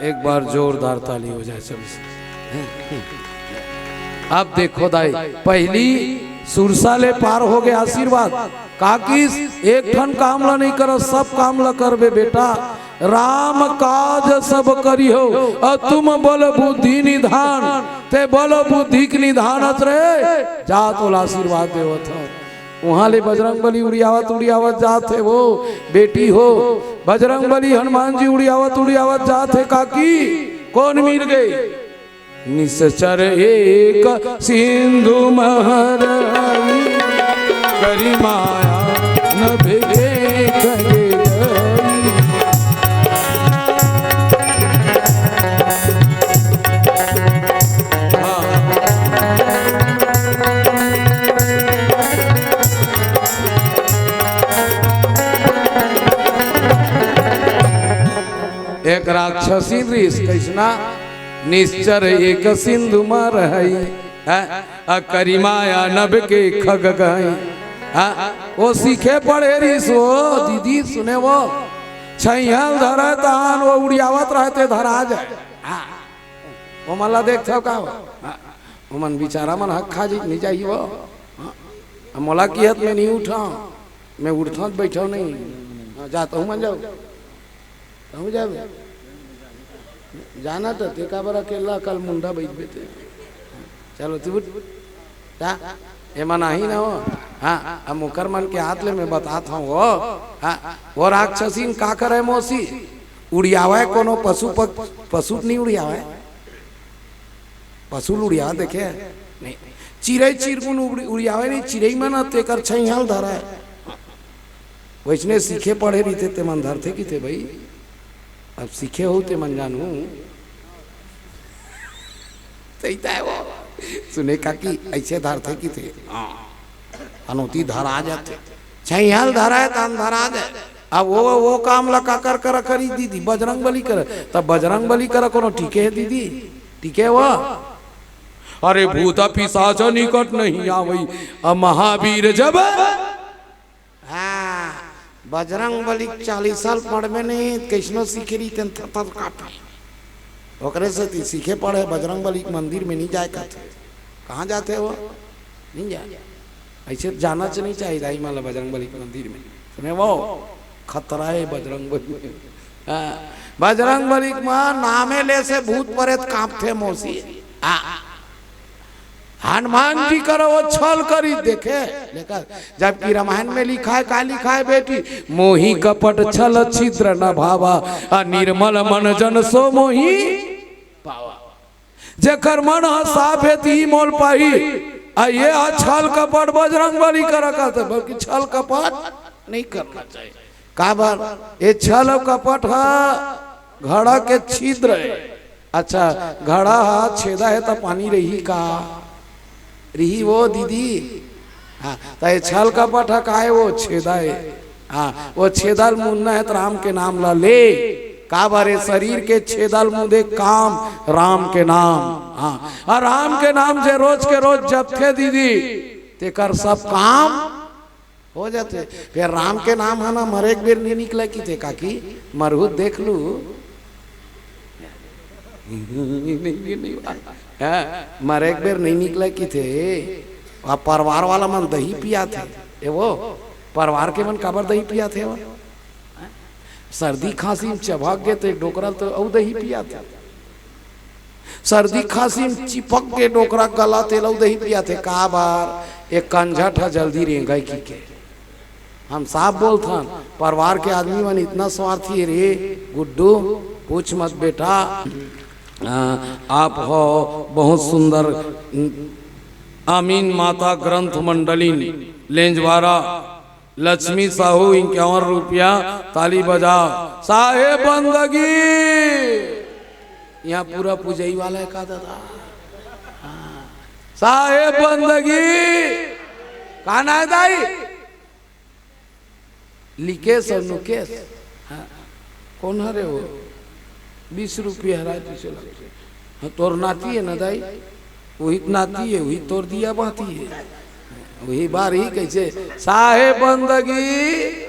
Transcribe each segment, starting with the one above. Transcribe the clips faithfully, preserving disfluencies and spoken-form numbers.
एक बार जोरदार ताली हो जाए सभी से। अब देखो दाई, पहली सुरसा ले पार हो गए आशीर्वाद। का किस? एक ठन काम ला नहीं कर, सब काम ला करबे बेटा। राम काज सब करिहो, अ तुम बल बुद्धि निधान। ते बल बुद्धि के निधान अस रे, जात ओला आशीर्वाद देवत हव। उहाँ ले बजरंग बली उड़ियावत उड़ियावत जात हे वो, बेटी हो। बजरंग बली हनुमान जी उड़ियावत उड़ियावत जात हे काकी, कोन मिल गए? निश्चर एक सिंधु महरई, करि माया नभ के खग गई। एक राक्षसी रिस कइसना, निश्चर एक सिंधु महरई, हैं? अ करि माया नभ के खग गई। हाँ, वो सीखे पढ़े रिस वो, दीदी सुने वो, छैहल धरे तहान वो उड़ियावत रहे ते धरा जाए। हाँ, वो मन ला देखथव का हो? हाँ, वो मन बिचारा मन हक खा जी, नहीं जाही वो। हाँ, अब मोला किहत में नहीं उठा, मैं उठत बैठव नहीं। हाँ, जा तहूँ मन जाओ। कहूँ जाबे? जाना तो ते काबर अकेला कल मुंडा बैठबे ते। चलो तू उठ। का? एमन आही ना हो। हाँ, अब मुकर मन के हाथ ले मैं बतात हूँ वो। हाँ, वो राक्षसीन का करे मौसी? उड़ियावे कोनो पशु पक-, पशु नहीं उड़ियावे। पशु ल उड़िया देखे? नहीं। चिरई चिरगुन उड़ी-, उड़ियावे नहीं, चिरई मन ह तेकर छैहल धरय। वइसने सीखे पढ़े रहिथे ते मन धरथे किथे भई। अब सीखे हो ते मन जानू। सही तय वो। सुने काकी, अइसे धरथे किथे। हाँ। अनोती धरा जाथे। छैहल धरय तन धरा जाय। अब वो, वो काम ला काकर करा करी दीदी, बजरंग बली करा। तब बजरंग बली करा कोनो टिके हे दीदी? टिके वो? अरे भूत पिशाच निकट नहीं आवई, अब महावीर जब। हाँ, बजरंग बली के चालीस साल पढ़बे नहीं, कइसनो सीखे रही तेन थरथर काँपे। ओकरे सेती सीखे पढ़े बजरंग बली के मंदिर में नहीं जाय कहथे। कहाँ जाथे वो? नहीं जाय। अइसे जाना च नहीं चाहिए दाई मन ला बजरंग बली के मंदिर में। सुने वो, खतरा हे बजरंग बली। हाँ, बजरंग बली के माँ नामे ले से भूत परेत काँपथे मौसी। हाँ। हनुमान जी करा वो छल करी देखे, लेकिन जबकि रामायण में लिखा है, का लिखा है बेटी? मोहि कपट छल छिद्र न भावा, अ निर्मल मन जन सो मोहि पावा। जेकर मन ह साफ हे, तिही मोल पाही। अ ये ह छल कपट बजरंग बली करा कहथे, बल्कि छल कपट नहीं करना चाहिए। काबर? ये छल अउ कपट ह घड़ा के छिद्र हे। अच्छा, घड़ा ह छेदा हे त पानी रही का? रही वो दीदी। हाँ, त ये छल कपट ह का हे? वो छेदा हे। हाँ, वो छेदा ल मुंदना हे त राम के नाम ला ले। काबर? ये शरीर के छेदा ल मुंदे काम राम के नाम। हाँ, अउ राम के नाम जे रोज के रोज जपथे दीदी, तेकर सब काम हो जाथे। फेर राम के नाम ह ना मरे के बेर नहीं निकले किथे काकी, मरहू देख लू। हाँ, मरे के बेर नहीं निकले किथे। अब परवार वाला मन दही पियाथे, ए वो, परवार के मन काबर दही पियाथे वो? सर्दी खांसी में चभक गे ते डोकरा तो अउ दही पियाथे। सर्दी खांसी में चिपक के डोकरा गला तेलऊ दही पियाथे, काबर? एक कंझट ह जल्दी रेंगय कहिके। हम साफ बोलथन, परवार के आदमी मन इतना स्वार्थी हे रे गुड्डू, पूछ मत बेटा। आ, आप हो बहुत सुंदर। आमीन माता ग्रंथ मंडलिन लेंजवारा लक्ष्मी साहू इक्यावन रुपया, ताली बजाओ। साहेब बंदगी, यहाँ पूरा पुजई वाला हे का दादा? हाँ। साहेब बंदगी, का नाव हे दाई? लिकेश अउ नुकेश। हाँ। कोन हरे वो? बीस रुपया हरा पीछे लगथे। हाँ, तोर नाती हे ना दाई? उही त नाती हे, उही तोर दिया बाती हे। उही बार ही कइसे साहेब बंदगी।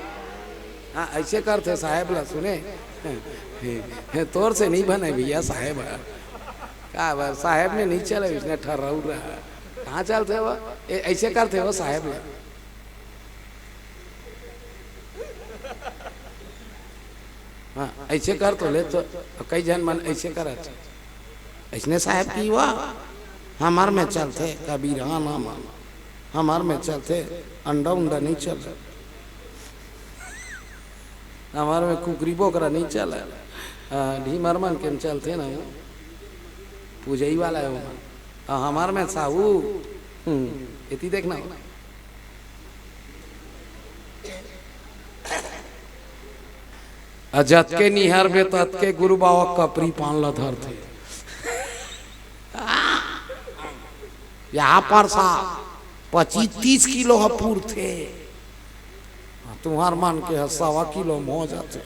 हाँ, ऐसे करथे साहेब ला, सुने। तोर से नहीं बने भैया साहेब ह। का बर, साहेब में नहीं चले, इसने ठर्राऊ रहा। कहाँ चलथे वो? ए, ऐसे करथे वो साहेब ला। हाँ, ऐसे कर तो ले तो, कई झन मन ऐसे करत। ऐसने साहेब की वा, हमर में चलथे कबीरा ना मन, हमर में चलथे अंडा उंडा नहीं चले, हमर में कुकरी बोकरा नहीं चले। आ, ढीमर मन के में चलथे ना वो, पूजई वाला है वो मन। आ, हमर में साहू, हम्म, एती देखना। आ जतके निहरबे ततके गुरु बाबा कपरी पान ल धरथे। यहाँ पर सा पच्चीस तीस किलो ह पुरथे, तुहर मन के ह सवा किलो म हो जाथे।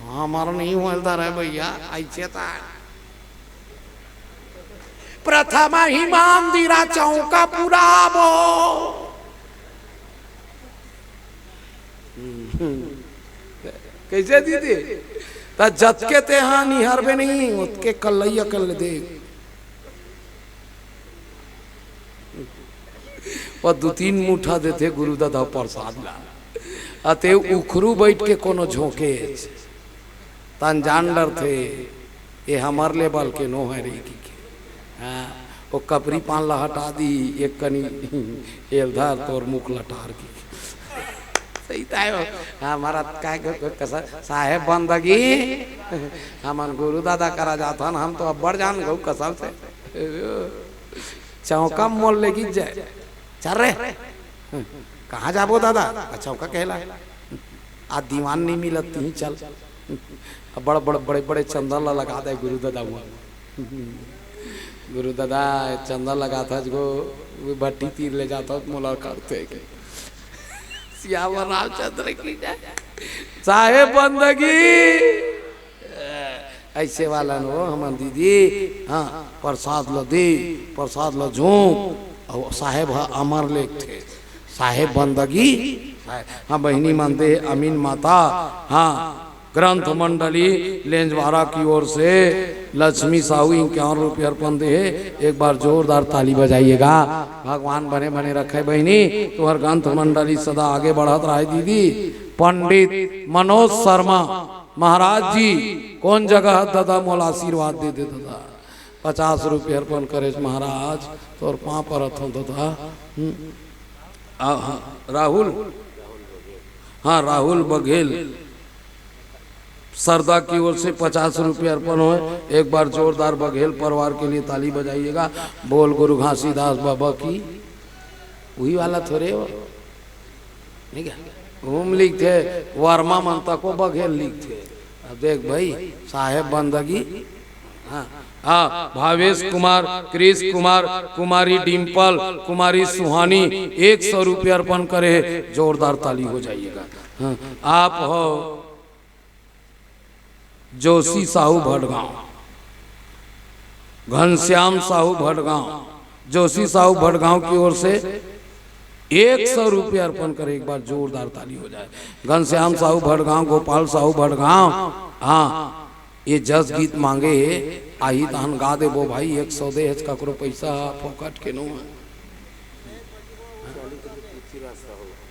हमर नहीं होल धरे भैया, ऐसे त प्रथम ही मंदिरा चौका पुराबो। कैसे दीदी? त जतके तेहा निहरबे नहीं, ओतके कल्लैया कर ले देख। वो दू तीन मुठा देथे गुरु दादा प्रसाद ला। अते उखरू बैठ के कोनो झोंके, तन जान डरथे, ए हमर लेवल के नो है रे, कहिके। हाँ, वो कपरी पान ला हटा दी, एक कनी एलधर तोर मुख लटार की। सही ताय हो। हाँ, महाराज, काय क-, क-, कसा-, साहेब बंदगी, हमन गुरु दादा करा जाथन, हम तो अब्बड़ जान गऊ कसम से। चौका मोल ले गिर जाए। चल रे। कहाँ जाबो दादा? अच्छा, ओका कहला। आ दीवान नहीं मिलत, तिही चल। अब बड़, बड़, बड़े, बड़े चंदन ला लगा दे गुरु दादा हुआ। गुरु दादा, चंदन लगा था जो वो भट्टी तीर ले जाता, मोला करते के। सियावर रामचंद्र की जय। साहेब बंदगी। ऐसे वाला न हो हमन दीदी, हाँ, प्रसाद ल दे, प्रसाद ल झोंक, अउ साहेब ह अमर लेख थे, साहेब बंदगी। हाँ, बहिनी मन दे, अमीन माता, हाँ, ग्रंथ मंडली लेंजवारा की ओर से लक्ष्मी साहू इक्यावन रुपये अर्पण दे हे। एक बार जोरदार ताली बजाइएगा, भगवान बने बने रखे बहिनी, तुम्हार ग्रंथ मंडली सदा आगे बढ़त रहे दीदी। पंडित मनोज शर्मा महाराज जी, कौन जगह ह दादा, मोला आशीर्वाद दे दे दादा। पचास रुपये अर्पण करे महाराज, तोर पाँव परत हूँ दादा। हम्म। आ, हाँ, राहुल, हाँ, राहुल बघेल सरदा की ओर से पचास रुपये अर्पण होय। एक बार जोरदार बघेल परिवार के लिए ताली बजाइएगा। बोल गुरु घासीदास बाबा की। वही वाला थोड़े हो। नहीं क्या? ओम लिखथे, वर्मा मन तको बघेल लिखथे। अब देख भाई, साहेब बंदगी। हाँ, हाँ, भावेश कुमार, कृष कुमार, कुमारी डिम्पल, कुमारी सुहानी एक सौ रुपये अर्पण करे हे। जोरदार ताली हो जाइएगा। हाँ, आप हो जोशी साहू भटगांव, घनश्याम साहू भटगांव, जोशी साहू भटगांव की ओर से एक सौ रुपये अर्पण करे। एक बार जोरदार ताली हो जाए। घनश्याम साहू भटगांव, गोपाल साहू भटगांव, हाँ, ये जस गीत मांगे हे, आही तहन गा देबो भाई। एक सौ दे हे, ककरो पैसा फोकट के नो है।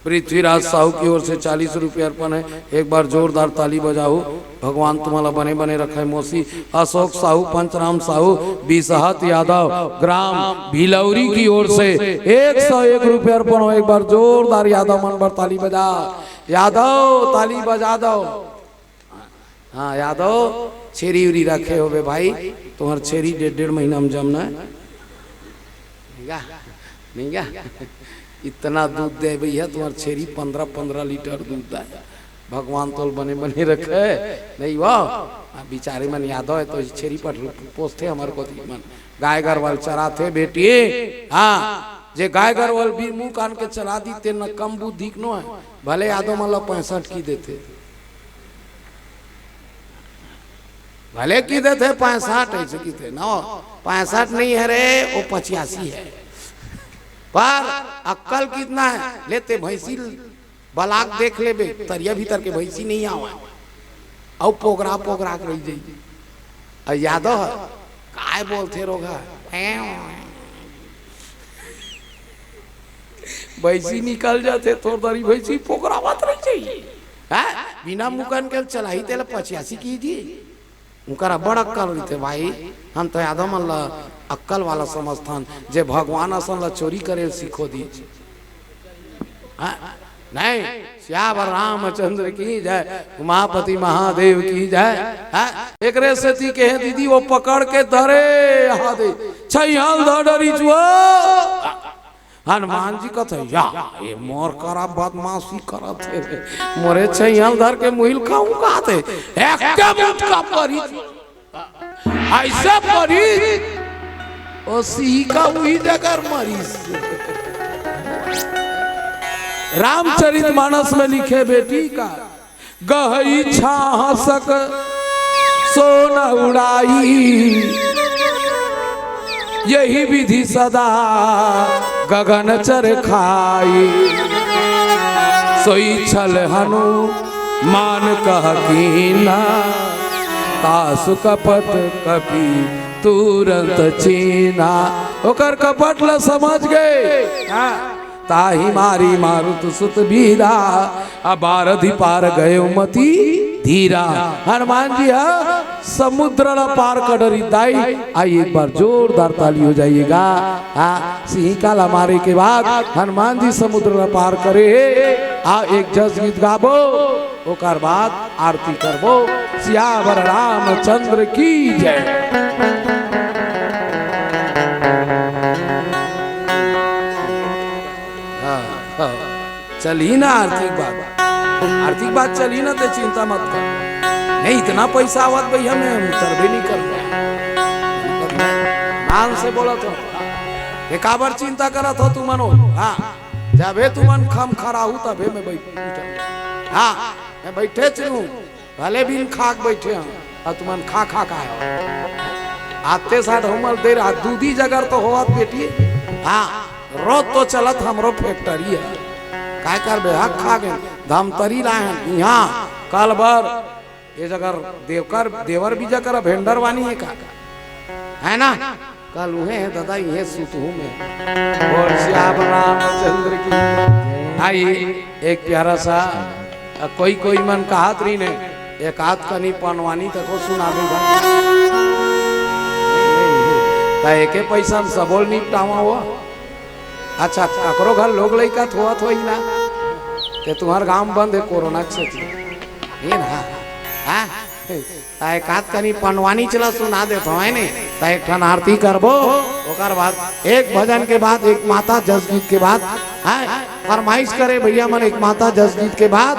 पृथ्वीराज साहू की ओर से चालीस रुपये अर्पण है। एक बार जोरदार ताली बजाओ, भगवान तुम्हाला बने बने रखे मौसी। अशोक साहू, पंचराम साहू, बिसहत यादव, ग्राम भिलौरी की ओर से एक सौ एक रुपये अर्पण हो। एक बार जोरदार यादव मन बर ताली बजा, यादव ताली बजा दो। हाँ, यादव, छेरी उरी रखे होबे भाई, तुम्हार छेरी डेढ़ डेढ़ महीना में जमना है। नहीं गा? नहीं गा? इतना दूध दे भैया, तुम्हार छेरी पन्द्रह पन्द्रह लीटर दूध दे। भगवान तोल बने बने रखे, नहीं वो? हाँ, बिचारे मन यादव है तो छेरी पट पोसथे हमर कोती मन। गाय गरवा ल चराथे बेटी, हाँ, जे गाय गरवा ल भी मुंह कान के चला दी, ते न कम बुद्धि के नो है, भले यादव मन ला पैंसठ की देथे। भले की देथे पैंसठ, ऐसे की थे, नो, पैंसठ नहीं है रे, वो पचासी है। पर अक्कल कितना है? लेते भैंसी बलाक देख लेबे, तरिया भीतर के भैंसी नहीं आवय, अउ पोगरा पोगरा के रहि जाई। अउ यादव ह, "काय बोलथे रोगहा?" भैंसी निकल जाथे, थोर दरी भैंसी पोगरावत रहि जाई। हैं? बिना मुकन के चलाही तेला पचासी कीजिए। उनकर अब्बड़ अक्कल रहिथे भाई, हम तो यादव मन ला अक्कल वाला समझथन, जे भगवान असन ला चोरी करे सीखो दीजिए। हाँ? नहीं, सियावर रामचंद्र की जय, उमापति महादेव की जय। हाँ? एकरे सेती कहे दीदी, वो पकड़ के धरे, यहाँ दे, छैहल धर डरी जुआ। हनुमान जी कहत हे, "या, ये मोर करा बदमाशी करत हे रे। मोरे छैहल धर के मुहिल खाहूं कहत हे। एक के मुटका परी, अइसे परी, ओ सिहिका उही जगह मरिस।" रामचरित मानस में लिखे बेटी का, गहई छाहसक सोन उड़ाई, यही विधि सदा गगन चर खाई। सोई छल हनुमान कह कीना, तासु कपट कपि तुरंत चीना। ओकर कपट ल समझ गए। हाँ। ताहि मारी मारुत सुत बीरा, अब बारधि पार गए मति धीरा। हनुमान जी ह समुद्र ला पार कर डरी दाई। आई एक बार जोरदार ताली हो जाइएगा। हाँ, सिहिका ला मारे के बाद हनुमान जी समुद्र ला पार करे हे। आ एक जस गीत गाबो, ओकर बाद आरती करबो। सियावर रामचंद्र की जय। हाँ, हाँ। चलही ना आरती के बाद, आरती के बाद चलही ना, ते चिंता मत कर। नहीं, इतना पैसा आवत भैया, मैं उतरबे नहीं कर। मान से बोलत हो, ये काबर चिंता करत हो तुमन हो? हाँ, जबे तुमन खम खराहू तबे मैं बैठ, हाँ, मैं बैठे चलूँ। भले बिन खाक बैठे हन, अउ तुमन खा खा का आए हो। आते साथ हमर देर आ दूधी जगर तो होवत बेटी। हाँ, रोज तो चलत हमरो फैक्ट्री हे। काय करबे, हक खा गेन, धमतरी लाए हन, इहाँ कल बर ये जगर देवकर, देवर बीजा कर भेंडर वानी हे का? है ना? कल उहे हे दादा, इहे सुतहूँ मैं। बोल सियावर रामचंद्र की। आई एक प्यारा सा, अ, कोई कोई मन कहत रहिन हे, एक आध कनी पनवानी तको सुना दे। त एके पैसा म सबो ल निपटावा हो। अच्छा, ककरो घर लोग लइका थोवत होही ना, ते तुम्हर गांव बंद हे कोरोना के सेती। हे ना? हाँ? त एकाध कनी पनवानी चला सुना देत हवं, है नी? त एक ठन आरती करबो, ओकर बाद एक भजन के बाद, एक माता जस गीत के बाद, हैं? फरमाइश करे भैया मन, एक माता जस गीत के बाद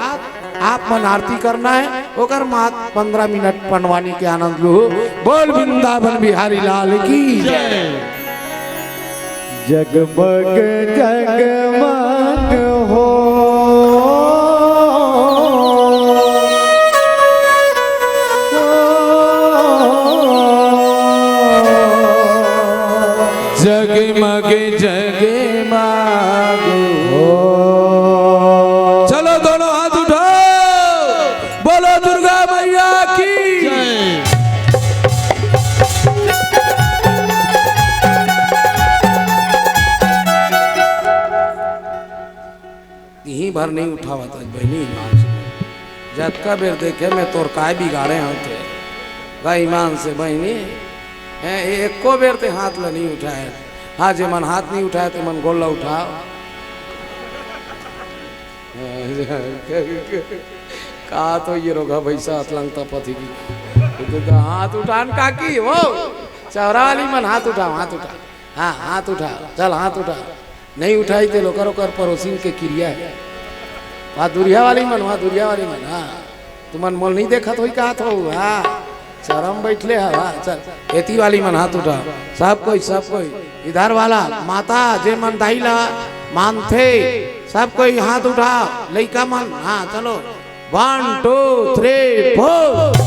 आप मन आरती करना हे, ओकर बाद पंद्रह मिनट पनवानी के आनंद लूहू। बोल वृंदावन बिहारी लाल की जय। जगमग जगमग हो। जगमग जगमग हो। चलो दोनों हाथ उठाओ, बोलो दुर्गा मैया की। इहीं भर नहीं उठावत आज बहिनी, ईमान से। जतका बेर देखे मैं तोर काय बिगाड़े हंव ते। गा ईमान से बहिनी, हैं, एको बेर ते हाथ ल नहीं उठाए। हाँ, जे मन हाथ नहीं उठाए, ते मन गोड़ ल उठाओ। का तो ये रोगहा भैंसा अतलंग तपत ही की। तो हाथ उठान काकी, वो चौरा वाली मन हाथ उठाओ, हाथ उठाओ। हाँ, हाथ उठाओ, चल हाथ उठाओ। नहीं उठाई ते ओकर, ओकर परोसिन के किरिया हे। वहाँ दुरिहा वाली मन, वहाँ दुरिहा वाली मन, हाँ। तुमन मोल नहीं देखत होई का तो, हाँ। शरम बैठले हव, हाँ, चल। एती वाली मन हाथ उठाओ। सब कोई, सब कोई। इधर वाला, माता, जे मन दाई ला मानथे, सब कोई हाथ उठाओ। लइका मन, हाँ, चलो। One, two, three, four।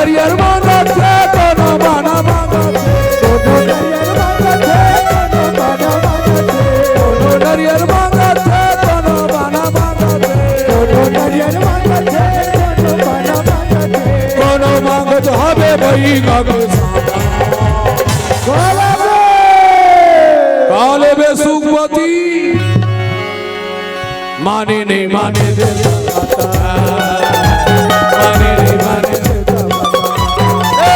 नरियर मांगत हे, कोनो बाना मांगत हे। कोनो नरियर मांगत हे, कोनो बाना मांगत हे। कोनो नरियर मांगत हे, कोनो बाना मांगत हे। कोनो नरियर मांगत हे, कोनो बाना मांगत हे। कोनो मांगत हवे बइगा के सामान। बोला बे। काले बे सुखपति। माने नहीं माने दे माता। माने नहीं माने दे माता। ए!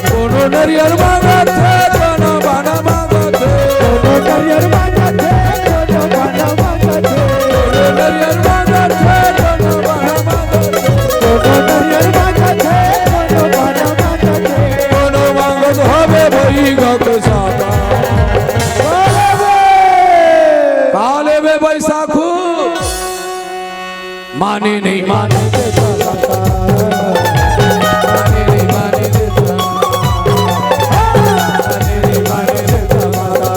कोनो नरियर मांगत हे, कोनो बाना मांगत हे। कोनो नरियर मांगत हे, कोनो बाना मांगत हे। कोनो नरियर मांगत हे, कोनो बाना मांगत हे। कोनो नरियर मांगत हे, कोनो बाना मांगत हे। कोनो मांगत हवे बइगा के सामान। काले बे बैसाखू। माने नहीं माने दे माता। माने नहीं माने दे माता। माने नहीं माने दे माता।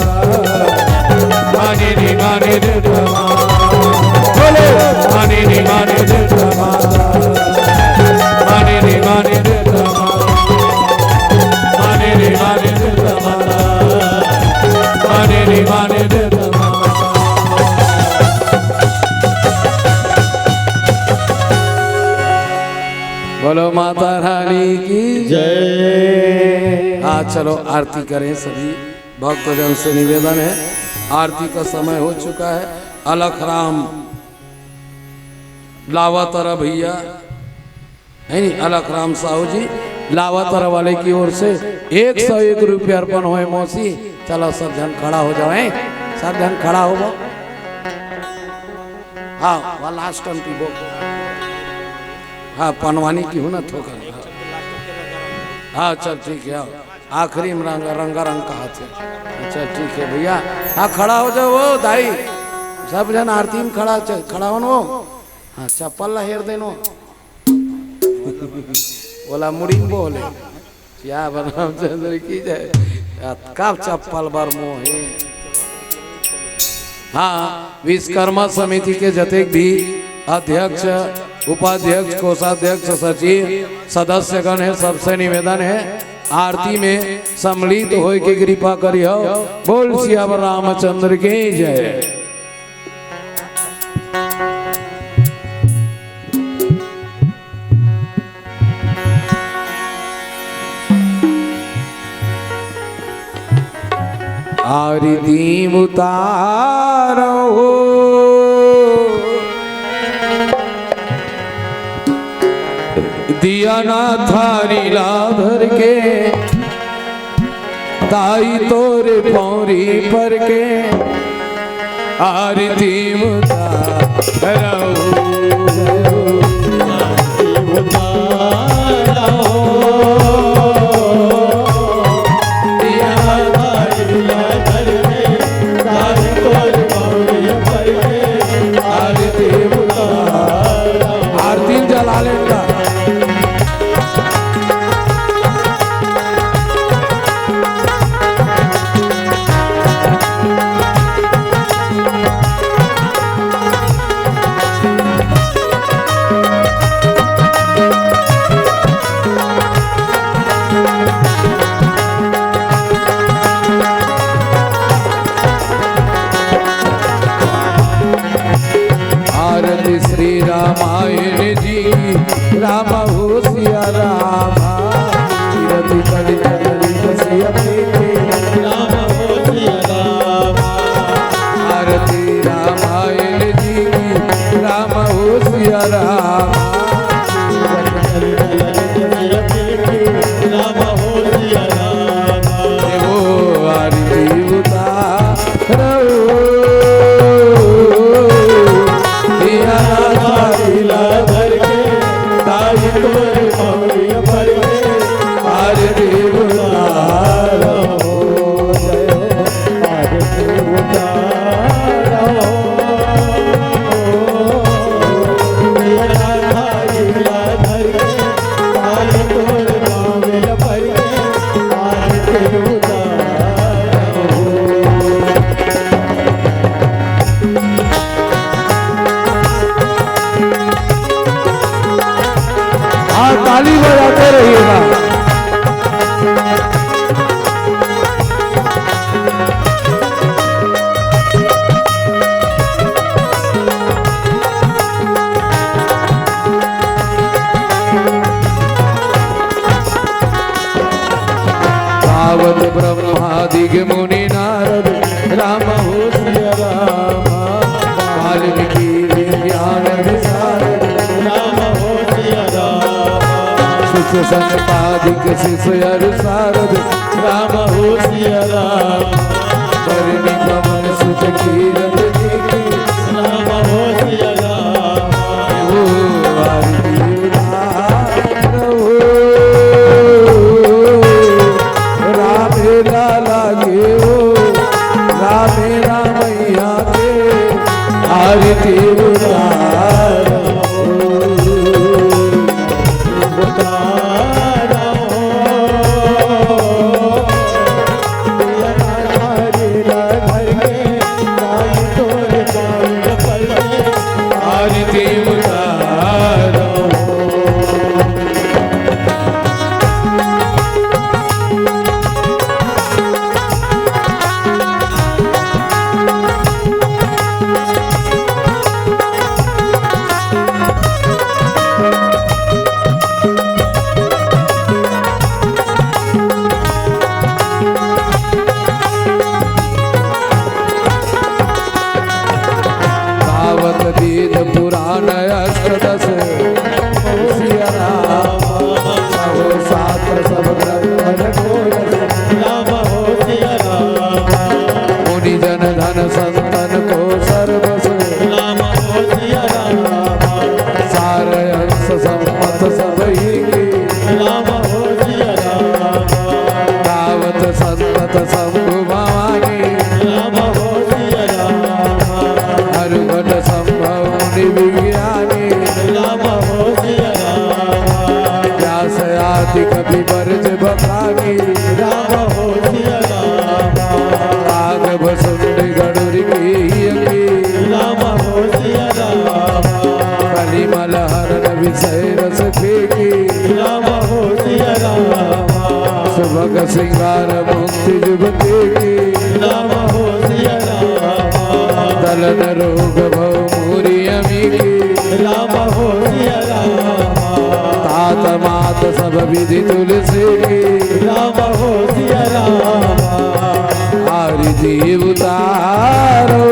माने नहीं माने दे माता। बोलो, माने नहीं माने दे माता। माने नहीं माने दे माता। माने नहीं माने दे माता। माने नहीं माने दे माता। बोलो माता रानी की जय। आज चलो आरती करें सभी भक्तजन से निवेदन है, आरती का समय हो चुका है। अलख राम लावत रहा भैया, है नी, अलख राम साहू जी लावत रहा वाले की ओर से एक सौ एक रुपया अर्पण होए मौसी। चलो सब झन खड़ा हो जाओ, हैं? सब झन खड़ा हो जाओ। हाँ, वह लास्ट टाइम पीबो। हाँ, पनवानी की हूँ ना थोकन। हाँ, चल ठीक है, आओ। आखिरी में रंग, रंगा रंग कहा थे। अच्छा, ठीक है भैया। हाँ, खड़ा हो जाओ वो दाई। सब झन आरती में खड़ा, च-, खड़ा हो वो। हाँ, चप्पल ला हेर देनो। ओला मुड़ी में बोले। सियावर रामचंद्र की जय। अतका चप्पल बर मोहे। हाँ, विश्वकर्मा समिति के जतेक भी अध्यक्ष, उपाध्यक्ष, कोषाध्यक्ष, सचिव, सदस्यगण है, सबसे निवेदन है, आरती में सम्मिलित होए के कृपा करिहो। बोल सियावर रामचंद्र की जय। आरती उतारो, दिया ना थारी ला धर के, ताई तोरे पौरी पर के, आरती उतारो। आरती जला लेता। आरती श्री रामायण जी की, राम हो सिया रामा। कीरति करि चलि बसिया प्रीति, राम हो सिया रामा। आरती रामायण जी की, राम हो सिया रामा। कीरति करि चलि बसिया प्रीति, राम हो सिया रामा। देवो आरती उतारो। दिया थारी ला धर के, ताई तोरे पौड़ी पर के, आरती उतारो, आरती उतारो। सिया राम। वाल्मीकि विज्ञान विशारद राम हो सिया राम। सुत संग पादिक शिष्य अरु सारद राम हो सिया राम। करनी कमल सुत कीरत देखि राम हो सिया राम। ओ आरती उतारो, रामे लाला के ओ, रामे रामैया के आरती उतारो। आरती उतारो। गावत वेद पुराण अष्टदश सिया राम। सहो शास्त्र सब ग्रंथ अनघोष राम हो सिया राम। मुनि जन धन संतन को सर्वस राम हो सिया राम। सार अंश सम्मत सबही की राम हो सिया राम। गावत संतत शंभु भवानी राम हो सिया राम। हर घट संभव मुनि विज्ञानी राम हो सिया राम। व्यास आदि कपि बरज बखानी राम हो सिया राम। काग भसुंड गरुड़ की राम हो सिया राम। कलिमल हरण विषय रस फेंकी राम हो सिया राम। सुभग श्रृंगार मुक्ति जुगति की राम हो सिया राम। दलन रोग भव मूरी अमी की राम हो सिया राम। तात मात सब विधि तुलसी की राम हो सिया राम। आरती उतारो।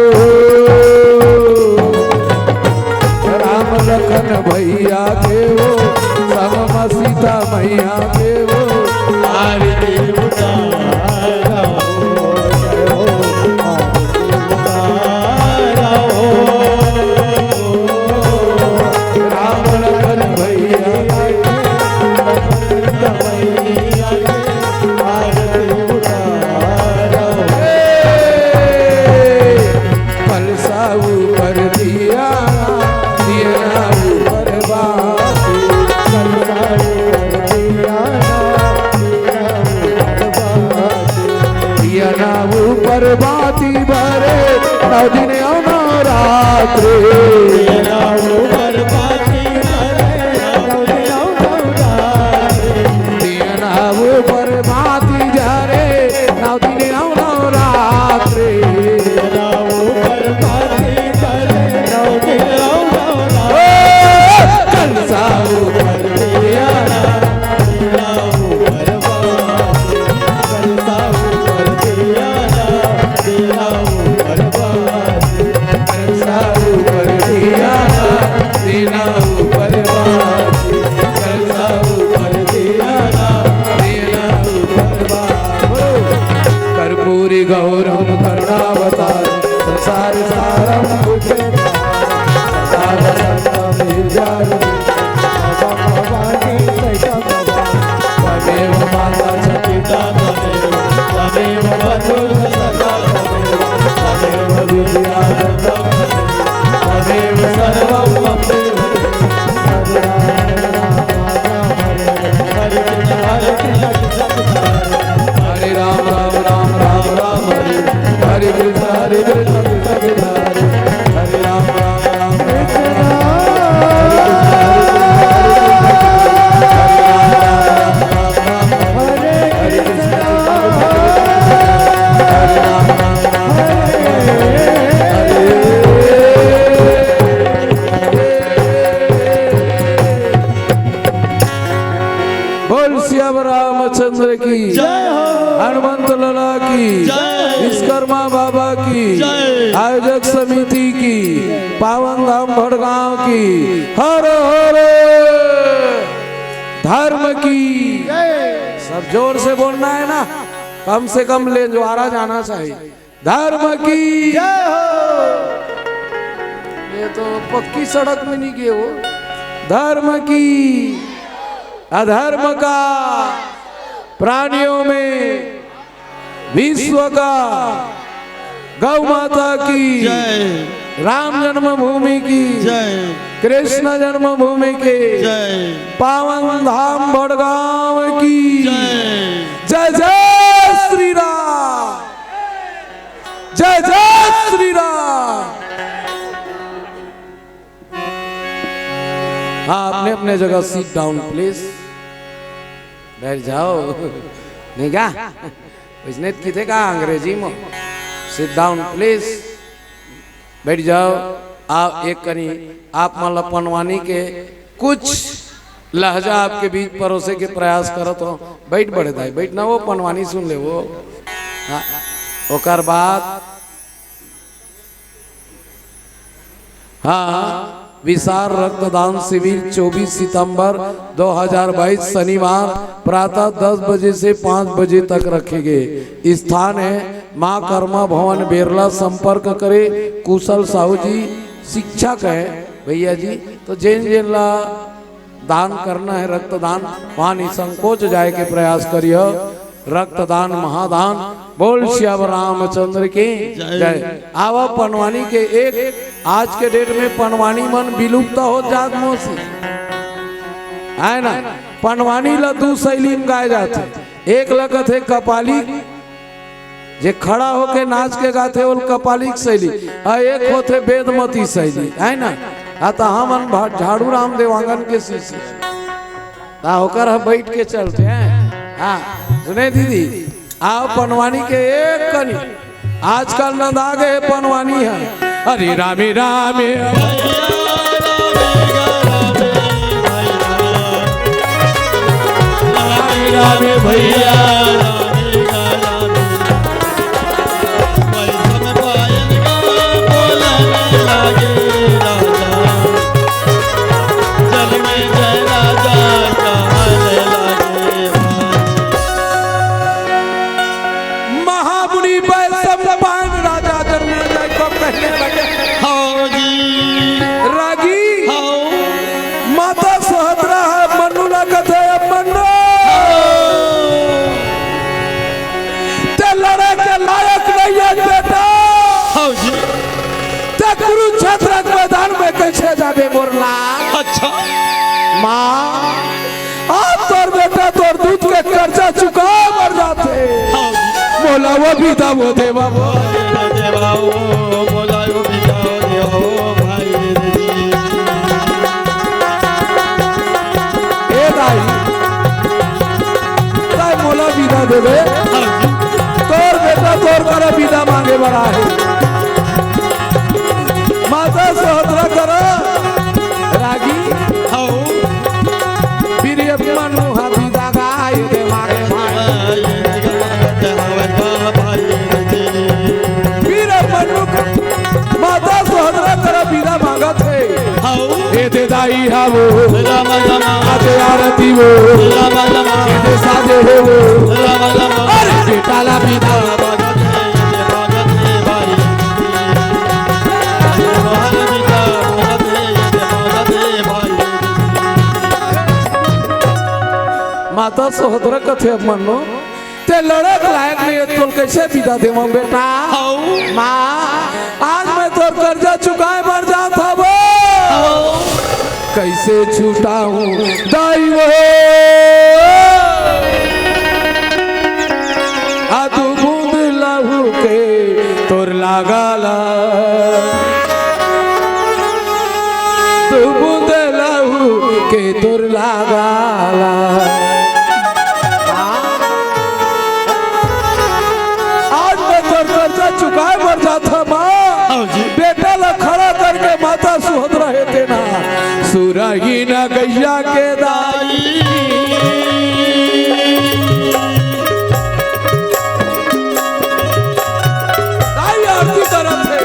राम लखन भैया के हो, संग म सीता मैया के हो। आरती उतारो, जय हो, आरती उतारो। राम लखन भैया के, सीता मैया के, आरती उतारो। कलसा ऊपर दिया, दिया ऊपर बाती। कलसा ऊपर दिया, दिया ऊपर बाती। दिया ऊपर बाती बरे, नौ दिन अउ नौ रात्रि। दिया ऊपर बाती बरे, नौ दिन अउ नौ रात्रि। दिया ऊपर बाती जरे, नौ दिन अउ नौ रात्रि। ओ, कलसा ऊपर दिया, दिया ऊपर बाती, कलसा ऊपर दिया, दिया ऊपर बाती। कलसा ऊपर दिया, दिया ऊपर बाती। कलसा ऊपर दिया, दिया ऊपर बाती। कर्पूरी गौरम करुणावतार संसार सारम भुजगेन्द्र। सदा वसंतम हृदयारविंदे। त्वमेव माता च पिता त्वमेव, त्वमेव बंधु च सखा त्वमेव, त्वमेव विद्या द्रविणं त्वमेव, त्वमेव सर्वं मम देव देव। हरे राम राम राम राम राम हरे, हरे कृष्ण हरे कृष्ण कृष्ण कृष्ण हरे, हरे राम राम राम राम राम हरे कृष्ण हरे कृष्ण हरे कृष्ण हरे राम राम राम राम राम हरे कृष्ण कृष्ण कृष्ण हरे राम राम राम राम हरे। बोल सियावर रामचंद्र की जय हो। हनुमंत लाला की जय। विश्वकर्मा बाबा की जय। आयोजक समिति की, पावन धाम भड़गांव की, हर हर धर्म की। सब जोर से बोलना है ना, कम से कम लेंजवारा जाना चाहिए। धर्म की जय हो। ये तो पक्की सड़क में नहीं गए वो। धर्म की, अधर्म का, प्राणियों में, विश्व का, गौ माता की जय। राम जन्मभूमि की जय। कृष्ण जन्मभूमि के जय। पावन धाम भड़गांव की जय। जय जय श्री राम। जय जय श्री राम। हाँ, अपने अपने जगह sit down please। बैठ जाओ। नहीं क्या? इसने किथे का अंग्रेजी में sit down please। बैठ जाओ। आप एक कनी आप मन ला पनवानी के कुछ लहजा आपके बीच परोसे के प्रयास करत हो। बैठ बड़े दाई, बैठ ना, वो पनवानी सुन ले वो। हाँ, ओकर बाद हाँ, विशाल रक्तदान शिविर चौबीस सितंबर दो हज़ार बाईस शनिवार प्रातः दस बजे से पाँच बजे तक रखे गए। स्थान है माँ कर्मा भवन बेरला। संपर्क करे कुशल साहू जी, शिक्षक है भैया जी। तो जेन जेन ला दान करना है रक्तदान, वहाँ निसंकोच जाए के प्रयास करियो। रक्तदान महादान। बोल सियावर रामचंद्र की जय। जय। आवा पनवानी के एक, आज के डेट में पनवानी मन विलुप्त हो जात मौसी, है ना? पनवानी ला दू शैली में गाए जाथे। एक ला कथे कपाली, जे खड़ा होके नाच के गाथे, ओल कपालिक शैली, आ एक होथे वेदमती शैली, है ना? आ त हमन भा-, झाड़ू राम देवांगन के शिष्य, ता ओकर ह बैठ के चलथे, हैं? हाँ, सुने दीदी, आओ पनवानी के एक कनी, आजकल नंदा गए पनवानी है। अरे रामे रामे, रामे रामे भैया। महामुनि वैशंपायन राजा जन्मेजय को कहने लगे, हाँ जी। रागी, हाँ। माता सुभद्रा ह मन्नू ला कथे, अब मन्नू, हाँ। ते लड़े के लायक नहीं है बेटा। हाँ जी। ते कुरुक्षेत्र के मैदान में कैसे जाबे मोर लाल? अच्छा। माँ, अब तोर बेटा तोर दूध के कर्जा चुका बर जाथे। हाँ। मोला वो विदा वो देवा वो। देवा वो, मोला वो विदा वो देवा वो, भाई रे जी। ए दाई, ताय मोला विदा देबे। हाँ जी। तोर बेटा तोर करा विदा मांगे बर आहे। माता सुभद्रा करा रागी। हाँ। फिर ये मनु हा विदा गाय दे मांगे भाई। फिर मनु माता सुभद्रा करा विदा मांगत हे। हाँ। ए दे दाई हावो। राम राम। आजे आरती वो। राम राम। ए दे साजे हे वो। राम राम। अरे बेटा ला विदा। माता सुभद्रा कथे, अब मन्नू, ते लड़े के लायक नहीं है, तोल कैसे विदा देवं बेटा? हौ। माँ, आज मैं तोर कर्जा चुकाए बर जात हवो। हौ। कैसे छुटाऊं दाई वो? आ दू बूंद लहू के तोर लागाला, दू बूंद लहू के तोर लागाला। आज मैं तोर कर्जा चुकाए बर जात हवं माँ। हाँ जी। बेटा ला खड़ा करके माता सुभद्रा हे तेना सुरही न गैया के दाई। दाई आरती करत हे।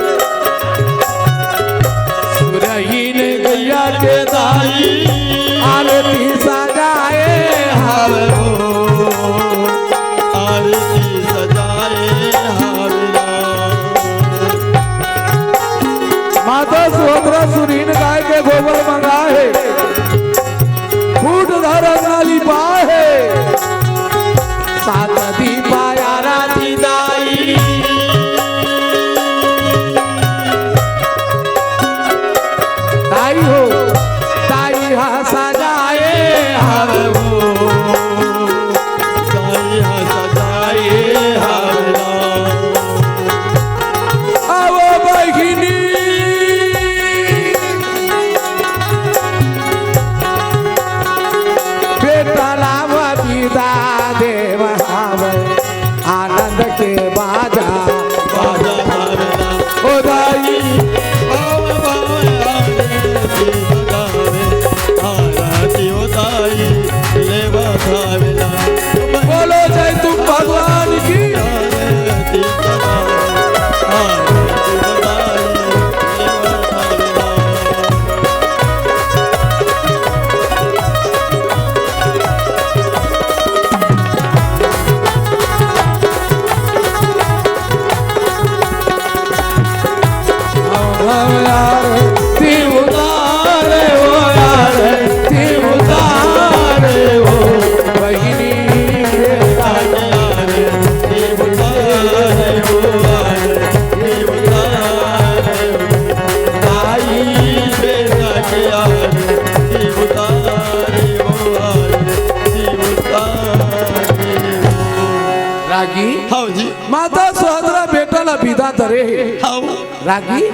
धरे हे। हव। रागी,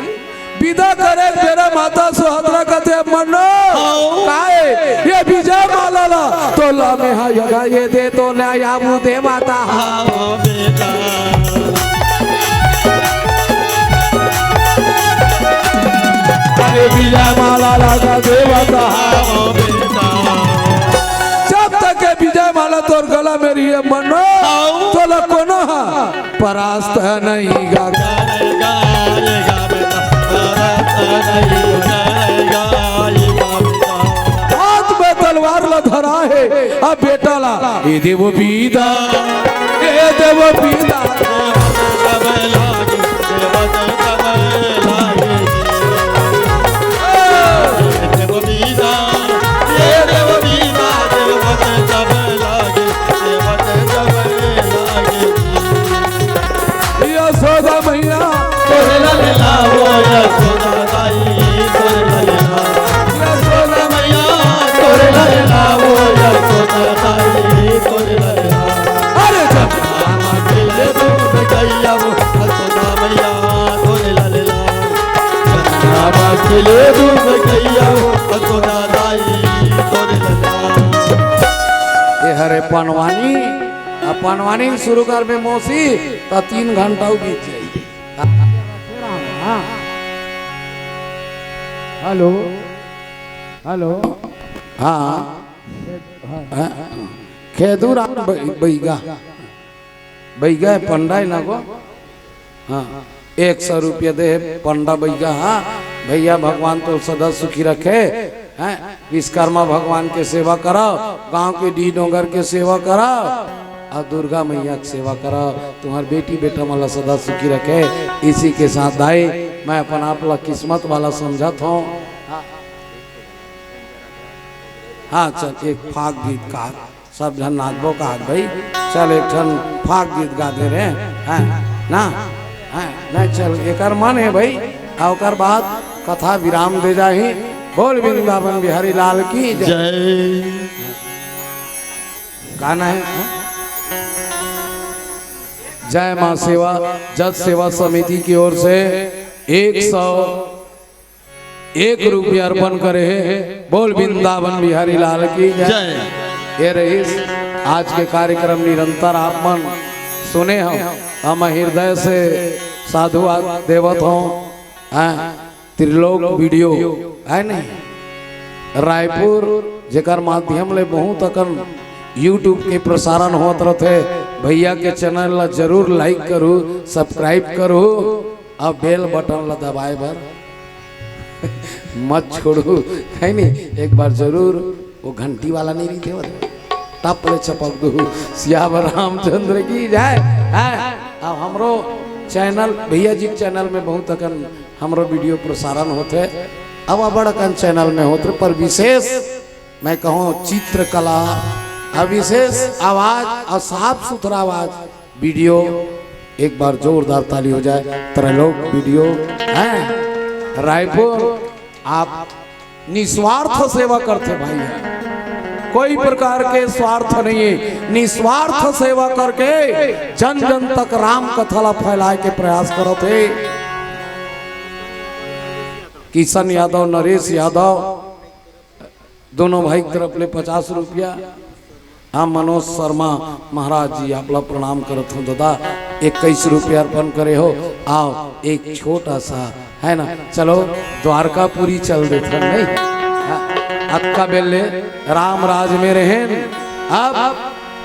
बिदा करे बेरा माता सुहत्रा कथे, "मन्नो, हव। काय ये विजय माला ला तोला मेहा यगा ये दे तो ना आबू दे माता।" हव बेटा। अरे विजय माला लगा दे माता। हव बेटा। जब तक ये विजय माला तोर गला में रही हे मन्नो, हव। तोला कोनो हा परास्त नहीं गा। हाथ में तलवार ला धरा हे, अब बेटा ला, ए देवो बीदा, ए देवो बीदा। यशोदा मैया, तोरे लाल लावो यशोदा दाई, तोरे लाल लावो। यशोदा मैया, तोरे लाल लावो यशोदा दाई, तोरे लाल लावो। अरे जब रामा के ले दूध गैया वो, यशोदा मैया, तोरे लाल लावो। जब रामा के ले दूध गैया वो, यशोदा दाई, तोरे लाल लावो। ये हरे पनवानी, अब पनवानी शुरू करबे मौसी, त तीन घंटा बीत जाही। हाँ। Hello, hello. हाँ। हाँ। हाँ। खेदू राम बै-, बैगा। बैगा हे पंडा हे ना गो? हाँ। एक सौ रुपया दे हे पंडा बैगा। हाँ। भैया भगवान तो सदा सुखी रखे। हैं, विश्वकर्मा भगवान के सेवा करव, गांव के डीह डोंगर के सेवा करव, अउ दुर्गा मैया के सेवा करव। तुम्हर बेटी बेटा मन ला सदा सुखी रखे। इसी के साथ दाई, मैं अपन आप ला किस्मत वाला समझत हूँ। हाँ, चल एक फाग गीत का। सब झन नाचबो कहत भाई, चल एक ठन फाग गीत गा दे रे, हैं, ना? हैं, नहीं, चल, एकर मन हे भाई, आ ओकर बाद कथा विराम दे जाही। बोल वृंदावन बिहारी लाल की जय। जय। गाना है, हैं? जय माँ सेवा, जस सेवा समिति की ओर से एक सौ एक रुपया अर्पण करे हे। बोल वृंदावन बिहारी लाल की जय। जय। ये रहिस आज के कार्यक्रम निरंतर आप मन सुने हव, हम हृदय से साधुवाद देवत हव। हैं, त्रिलोक वीडियो है नहीं, रायपुर, जेकर माध्यम ले बहुत अकन YouTube के प्रसारण होत रथे। भैया के चैनल ला जरूर like करू, subscribe करू। अब bell button ला दबाए बर मत छोड़ू, है नी? एक बार जरूर वो घंटी वाला नहीं रहिथे, टप ले चपक दू। सियावर रामचंद्र की जय। हैं? अब हमरो चैनल, भैया जी के चैनल में बहुत अकन हमरो वीडियो प्रसारण होथे, अब अबड़ अकन चैनल में होथे, पर विशेष मैं कहूँ चित्रकला, अउ विशेष आवाज अउ साफ सुथरा आवाज, वीडियो एक बार जोरदार ताली हो जाए। त्रैलोक वीडियो हैं रायपुर, आप निस्वार्थ सेवा करथे भाई, कोई प्रकार के स्वार्थ नहीं है, निस्वार्थ सेवा करके जन जन तक राम कथा ला फैलाए के प्रयास करत हे। किशन यादव, नरेश यादव, दोनों भाई की तरफ ले पचास रुपया। हाँ, मनोज शर्मा महाराज जी, आप ला प्रणाम करत हूँ दादा, इक्कीस रुपया अर्पण करे हो। आओ, एक छोटा सा, है ना, चलो द्वारकापुरी चल देथन, नहीं? हाँ, अतका बेर ले राम राज में रहेन, अब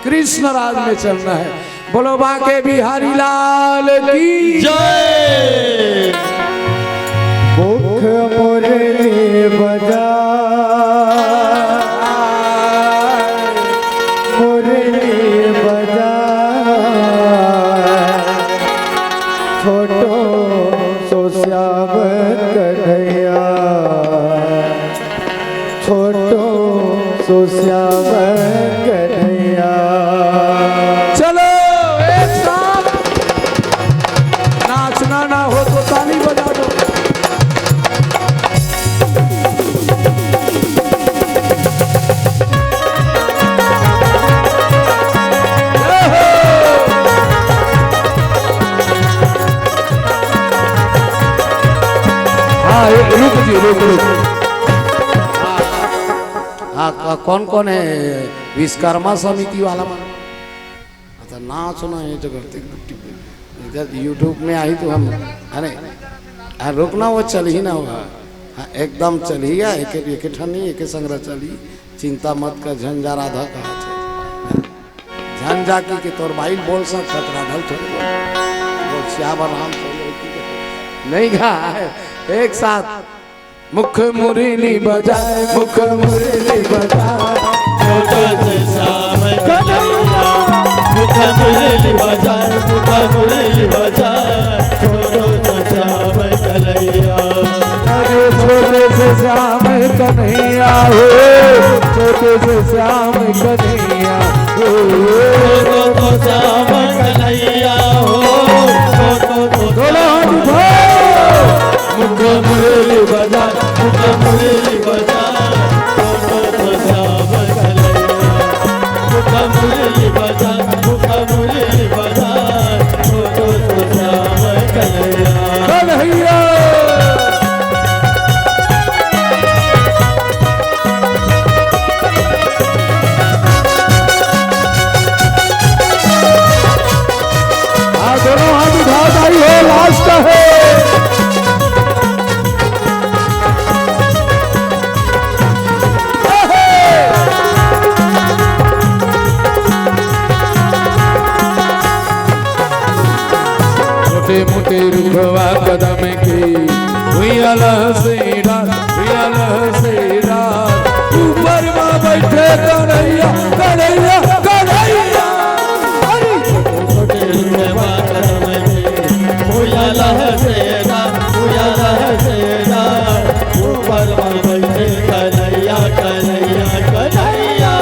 कृष्ण राज में चलना है। बोलो बांके बिहारी लाल की जय। मुख मुरली बजा, मुरली बजा, छोटो सो श्याम कन्हैया, छोटो सो श्याम कन्हैया। चलो, एक साथ नाचना ना हो तो ताली बजा दो। हाँ, ए, रुक जी, रुक, रुक। हाँ, हाँ, क-, कौन, कौन है विश्वकर्मा समिति वाला मन? अच्छा, नाच ना ये तो करते, इधर YouTube में आई तो हम, अरे, हाँ, रुकना, वो चल ही ना होगा। हाँ, एकदम चल ही गया, एक, एक ठन नहीं, एक संग्रह चल ही, चिंता मत कर, झंझा राधा कहा थे। झंझा की के तोर बाइल बोल सकत, राधा थोड़े बोल। बोल, सियावर राम चंद्र की के। नहीं गा, एक साथ। मुख मुरली बजाए, मुख मुरली बजाए। छोटो से श्याम कन्हैया, मुख मुरली बजाए, मुख मुरली बजाए। छोटो से श्याम कन्हैया। अरे छोटे से श्याम कन्हैया हो, छोटे से श्याम कन्हैया हो। छोटो तो श्याम कन्हैया हो, छोटो तो दोनों हाथ उठाओ। मुख मुरली बजा, मुख मुरली बजा, छोटो तो श्याम कन्हैया। मुख मुरली बजा, मुख मुरली बजा, छोटो तो श्याम कन्हैया। कन्हैया। हाँ, दोनों हाथ उठाओ भाई, हो लास्ट है। छोटे मोटे रुखवा कदम के, भुइयां लहसेरा, भुइयां लहसेरा। ऊपर मा बैठे कन्हैया, कन्हैया, कन्हैया। अरे छोटे छोटे रुखवा कदम के, भुइयां लहसेरा, भुइयां लहसेरा। ऊपर मा बैठे कन्हैया, कन्हैया, कन्हैया।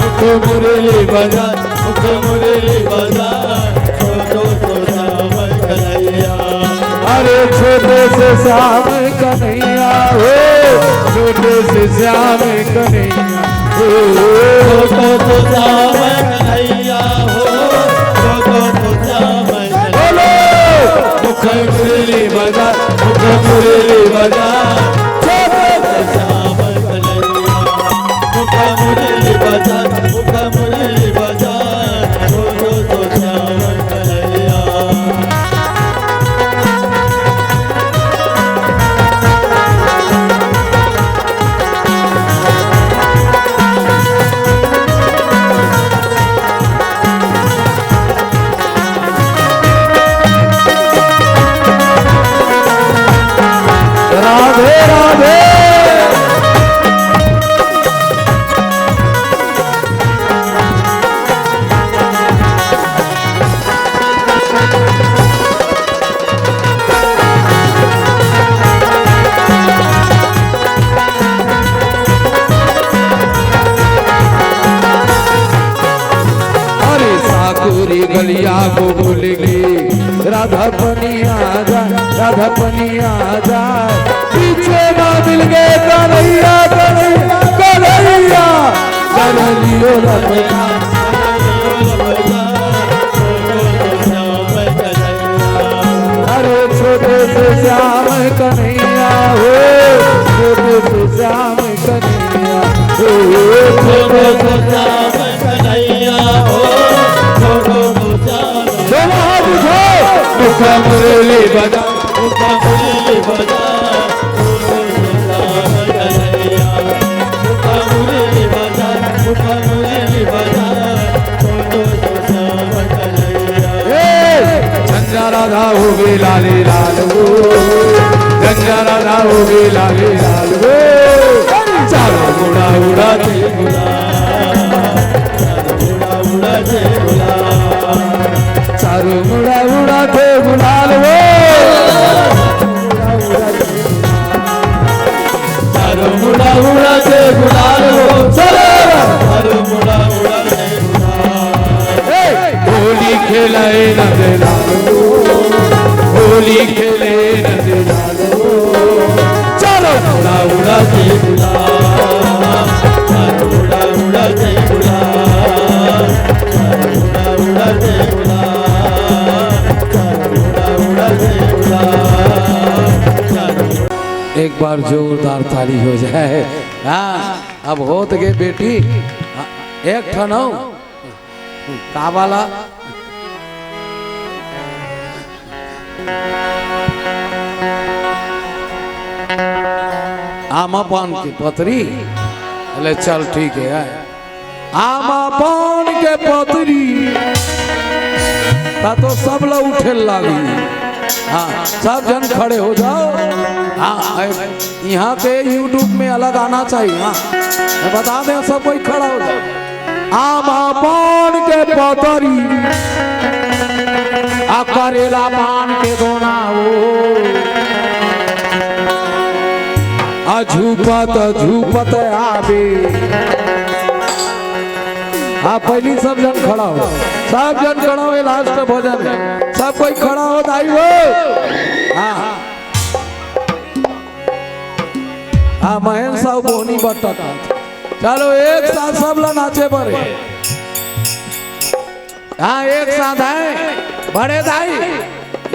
मुख मुरली बजा, मुख मुरली बजा, छोटो तो श्याम कन्हैया। अरे छोटे से श्याम कन्हैया हो, छोटे से श्याम कन्हैया हो। छोटो तो श्याम कन्हैया हो, छोटो तो श्याम कन्हैया। बोलो। मुख मुरली बजा, मुख मुरली बजा, छोटो तो श्याम कन्हैया। मुख मुरली बजा, मुख मुरली बजा, छोटो तो श्याम कन्हैया। राधे राधे। अरे साकुरी गलिया को भूल गई, राधा पनिया जा, राधा पनिया जा। पीछे ना मिल गए कन्हैया, कन्हैया, कन्हैया। कर लियो लपटा। अरे छोटे से श्याम कन्हैया हो, छोटे से श्याम कन्हैया हो। छोटो तो श्याम कन्हैया हो, छोटो तो श्याम। दोनों हाथ उठाओ। मुख मुरली बजा, मुख मुरली बजा, छोटो तो श्याम कन्हैया। मुख मुरली बजा, मुख मुरली बजा, छोटो तो श्याम कन्हैया। ए, झंझा राधा होवे लाले लाल वो, झंझा राधा होवे लाले लाल वो, चारों मुड़ा उड़ाते गुलाल, चारों मुड़ा उड़ाते गुलाल, चारों मुड़ा उड़ाते गुलाल वो। चारों मुड़ा उड़ाते गुलाल हो, चलो। चारों मुड़ा उड़ाते गुलाल। ए, होली खेले नंदलाल हो, होली खेले नंदलाल हो। चारों मुड़ा उड़ाते गुलाल, चारों मुड़ा उड़ाते गुलाल, चारों मुड़ा उड़ाते गुलाल, चारों मुड़ा उड़ाते गुलाल, चारों बार जोरदार ताली हो जाए। हाँ, अब होत गे बेटी, हाँ, एक ठन अउ। का वाला? आमा पान के पतरी। ले चल, ठीक है। आमा पान के पतरी, ता तो सब ला उठे लागी। हाँ, सब जन खड़े हो जाओ। हाँ, ए, यहाँ के YouTube में अलग आना चाहिए। हाँ, मैं बता दें, सब कोई खड़ा हो जाओ। आमा पान के पतरी, आ करेला पान के दोना हो, आ झूपत झूपत आबे। हाँ, पहली सब जन खड़ा हो, सब जन खड़ा हो, ये last भोजन है, सब कोई खड़ा हो, दाई हो। हाँ, हाँ। हाँ, महेंद्र साहू बोनी बट्टा का। चलो, एक साथ सब ला नाचे बरे। हाँ, एक साथ है। बड़े दाई,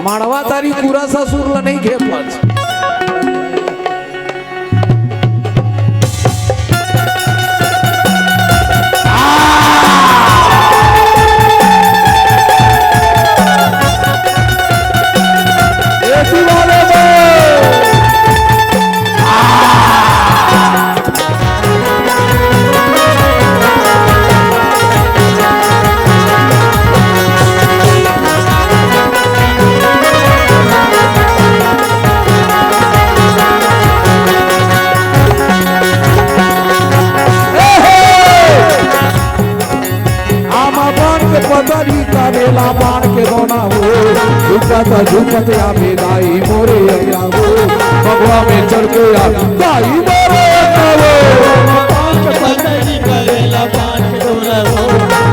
मड़वा तारी पूरा ससुर ला नहीं खेपत। एसी वाले में। आमा पान के पतरी, करेला पान के दोना हो, झुकत झुकत आबे दाई मोरे अइया हो, बघवा में चढ़ के आ दाई मोरे अइया हो। पान के पतरी, करेला पान के दोना हो,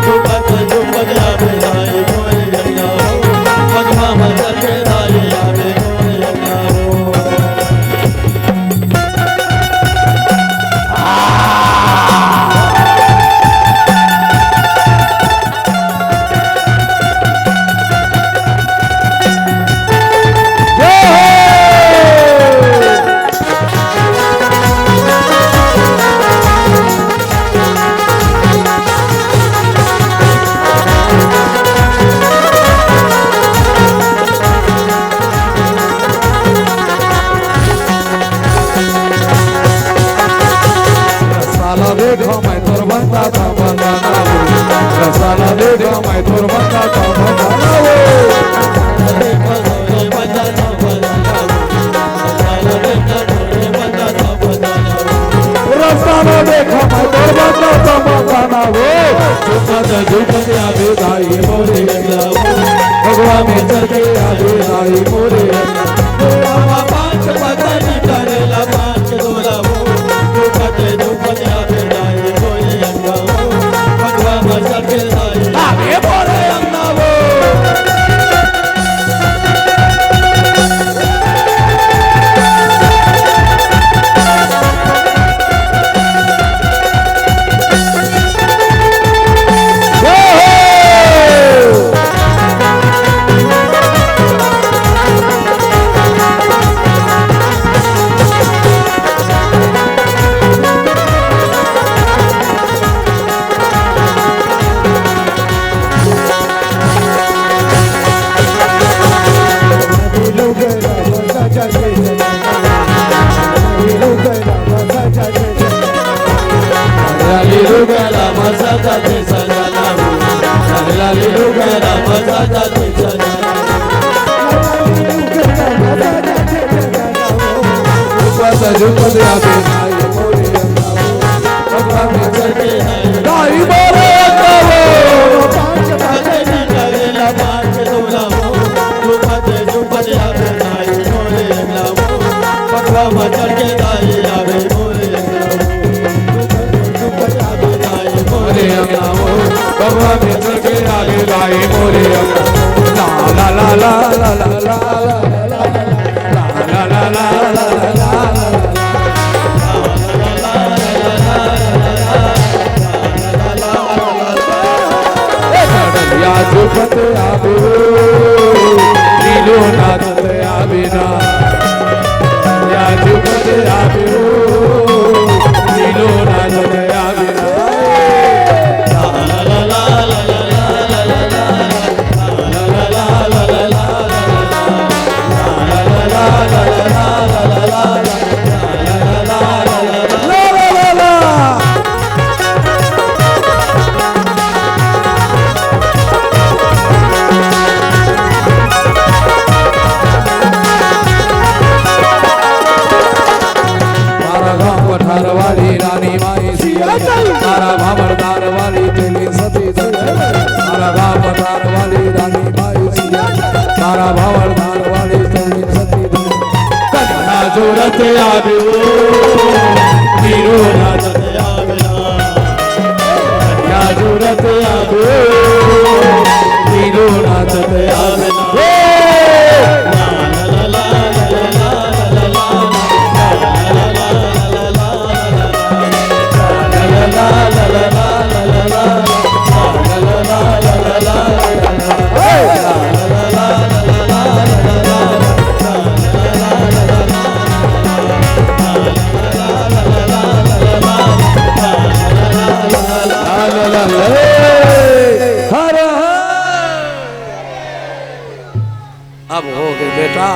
झुकत झुकत आबे दाई मोरे अइया हो, बघवा में चढ़ के दाई आबे मोरे अइया हो। रसाला देखो मैं तोर बंदा था बंदाना हो। रसाला देखो मैं तोर बंदा था बंदाना हो। रसाला देखो मैं तोर बंदा था बंदाना हो। झुमत झुमत आबे दाई मोरे अइया हो। बघवा में चढ़ के आबे दाई मोरे अइया हो। पाँच पतरी करेला पाँच दोना हो। झुमत झुमत आबे दाई मोरे अइया हो। बघवा में चढ़ के दाई आबे मोरे अइया हो। जोरत आवे ओ, हीरो नाचत आवे ना। क्या जोरत आवे ओ, हीरो नाचत आवे ना। अब हो गे बेटा,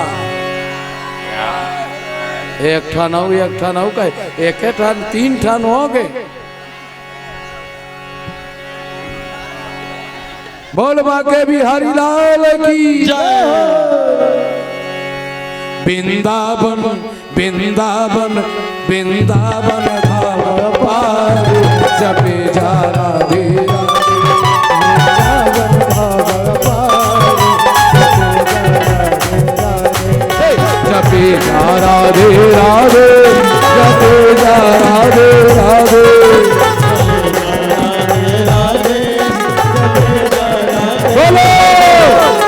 एक ठन अउ, एक ठन अउ कहे, एके ठन, तीन ठन हो गे। बोल बांके बिहारी लाल की जय। वृंदावन, वृंदावन, वृंदावन धाम पार, जपे जा राधे राधे। वृंदावन धाम पार, जपे जा राधे राधे। जपे जा राधे राधे, जपे जा राधे राधे। बोलो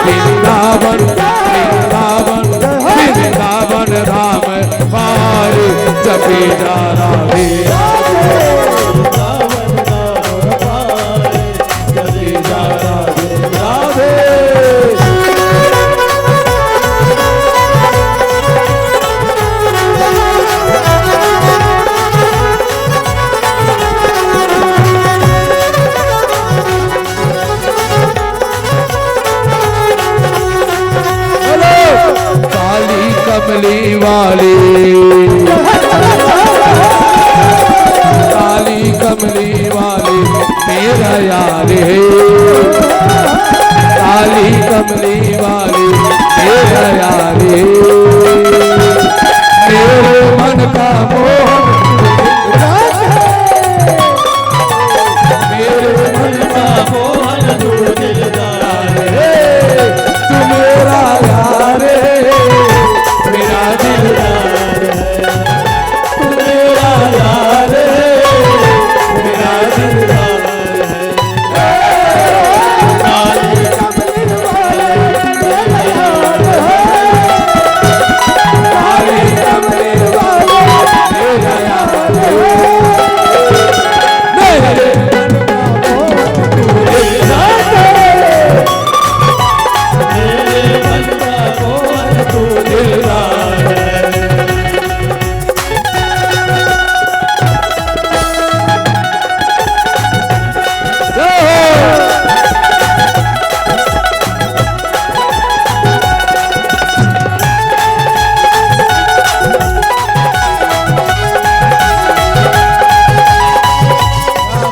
वृंदावन, वृंदावन, वृंदावन धाम पार, जपे जा राधे राधे। जपे जा राधे राधे। बोलो, काली कमली वाली, काली कमली वाली मेरा यार है, काली कमली वाली मेरा यार है, मेरे मन का मोहन। मेरे मन का मोहन तू दिलदार है, तू मेरा यार है, मेरा दिलदार है, तू मेरा यार है, मेरा दिलदार है।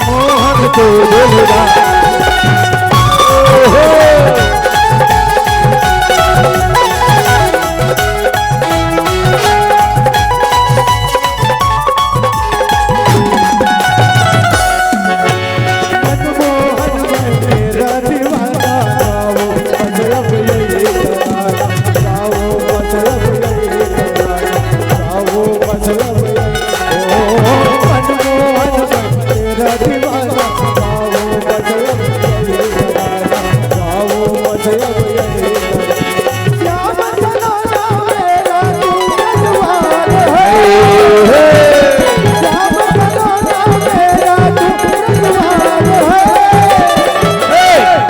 मोहन को दिलदार। ओहो।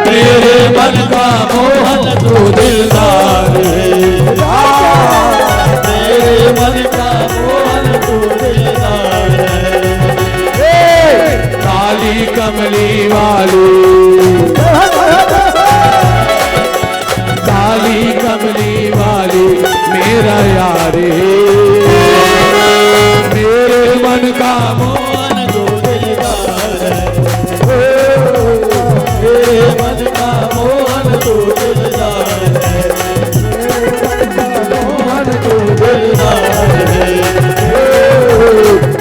तेरे मन का मोहन तू दिलदार है, तेरे मन का मोहन तू दिलदार है। काली कमली वाली, काली कमली वाली मेरा यार है, मेरे मन का मोहन तू दिलदार है। ओ, मेरे मन का मोहन तू दिलदार है, मोहन तू दिलदार है। ओ,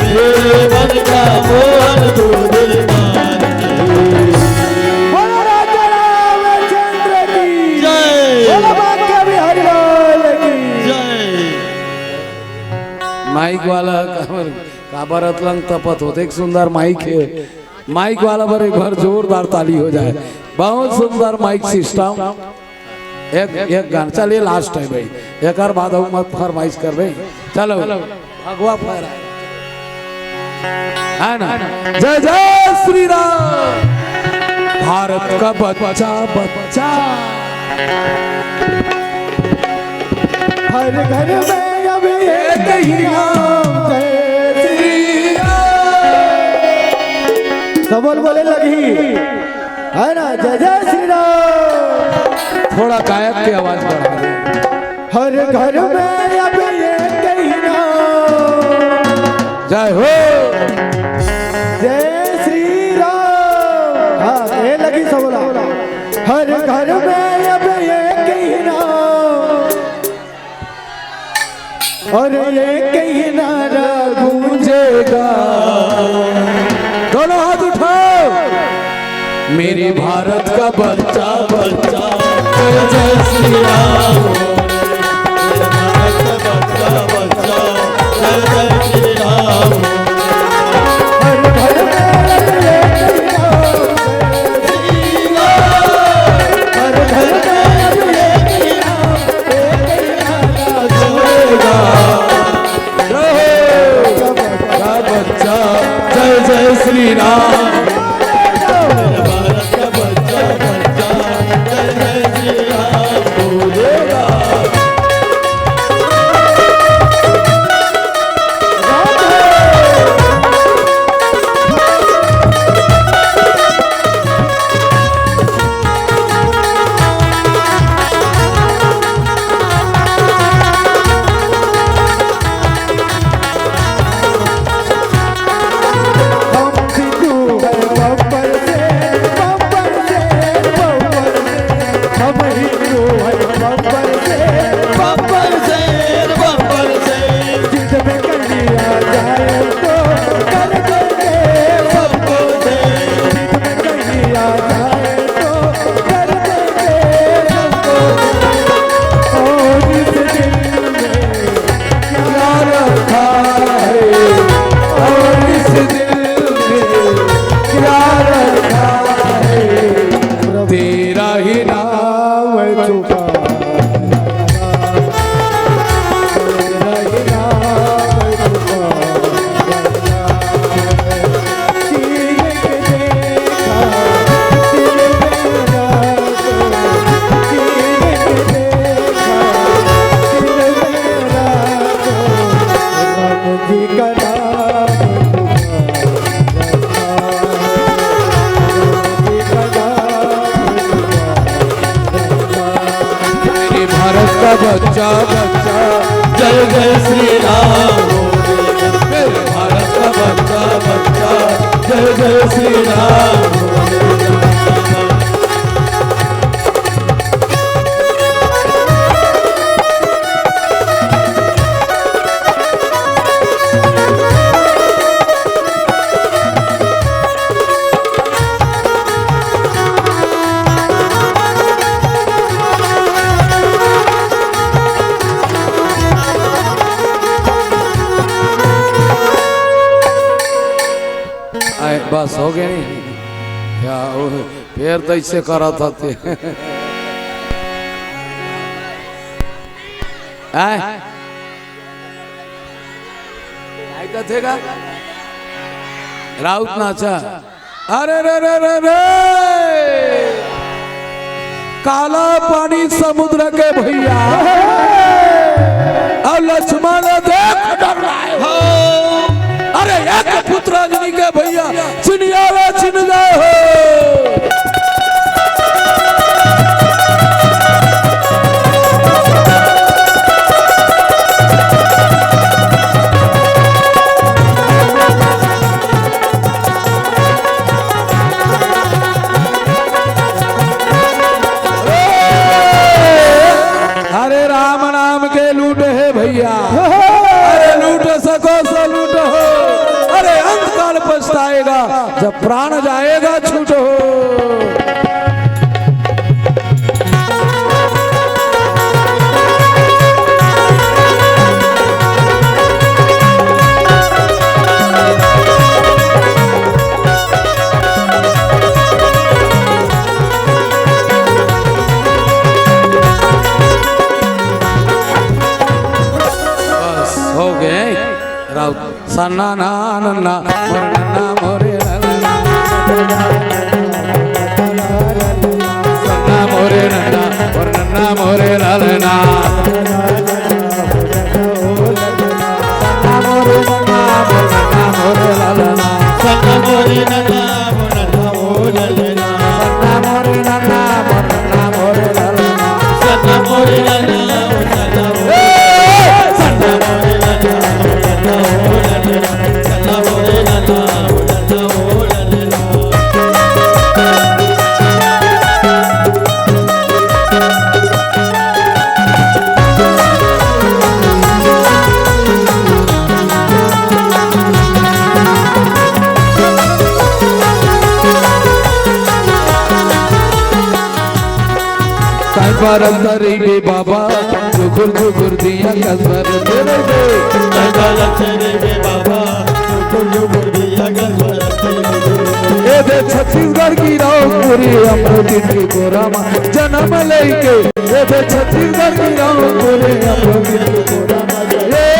मेरे मन का मोहन तू दिलदार है। माइक वाला काबर, काबर अतलंग तपत हो, देख सुंदर माइक हे। माइक वाला बर एक बार जोरदार ताली हो जाए। बहुत सुंदर माइक सिस्टम। एक, एक गाना, चल, ये लास्ट हे भाई, एकर बाद अउ मत फरमाइश करबे। चलो, भगवा फहरा, है ना? जय जय श्री राम। भारत का बच्चा, बच्चा, हर घर में अब एक ही नाम, जय श्री राम। सबल बोले लगही, है ना? जय जय श्री राम। थोड़ा गायक की आवाज बढ़ा दे। हर घर में अब एक ही नाम। जय हो। जय श्री राम। हाँ, ये लगही सबला। हर घर में अब एक ही नाम। और एक ही नारा गूंजेगा। दोनों हाथ उठाओ। मेरे भारत का बच्चा, बच्चा, जय जय श्री राम। मेरे भारत का बच्चा, बच्चा, जय जय श्री राम। हर घर में एक ही नाम, हर घर में एक ही नाम, एक ही नारा गूंजेगा। जय हो। क्या बच्चा, जय जय श्री राम। भारत का बच्चा, बच्चा, जय जय श्री राम। मेरे भारत का बच्चा, बच्चा, जय जय श्री राम। आए, बस हो गए नहीं? क्या वो फेर तो ऐसे करा था ते। आए? आए तो थे का? राउत नाचा। अरे रे रे रे रे, काला पानी समुद्र के भैया, अउ लक्ष्मण देख डर रहा है। अरे एक पुत्र अंजनी के भैया, चिनियावे चिन जाए हो। अरे राम नाम के लूट हे भैया, अरे लूट सको सो लूट हो, अरे अंत काल पछताएगा जब प्राण जाएगा छूट हो। राउत। सन्ना ना नन्ना मोर नन्ना मोरे लालना। सन्ना मोरे नन्ना मोर नन्ना मोरे लालना। सन्ना मोरे नन्ना मोर नन्ना मोरे लालना। सन्ना मोरे नन्ना मोर नन्ना मोरे लालना। सन्ना मोरे नन्ना मोर नन्ना मोरे लालना। सन्ना मोरे नन्ना मोर नन्ना मोरे। ए! सन्ना मोरे नन्ना मोर नन्ना मोरे लालना। सन्ना मोरे नन्ना मोर नन्ना मोरे लालना। साई बारत रहिबे बाबा, जुगुर जुगुर दिया कस बरत रहिबे। साई बारत रहिबे बाबा, जुगुर जुगुर दिया कस बरत रहिबे। ए दे छत्तीसगढ़ की रावपुरी अमरोहा के गोरा मा जनम लेके। ए दे छत्तीसगढ़ की रावपुरी अमरोहा के गोरा मा। ए!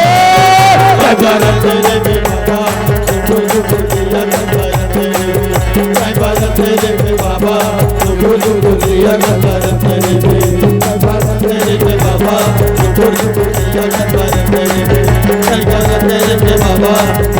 बाबा।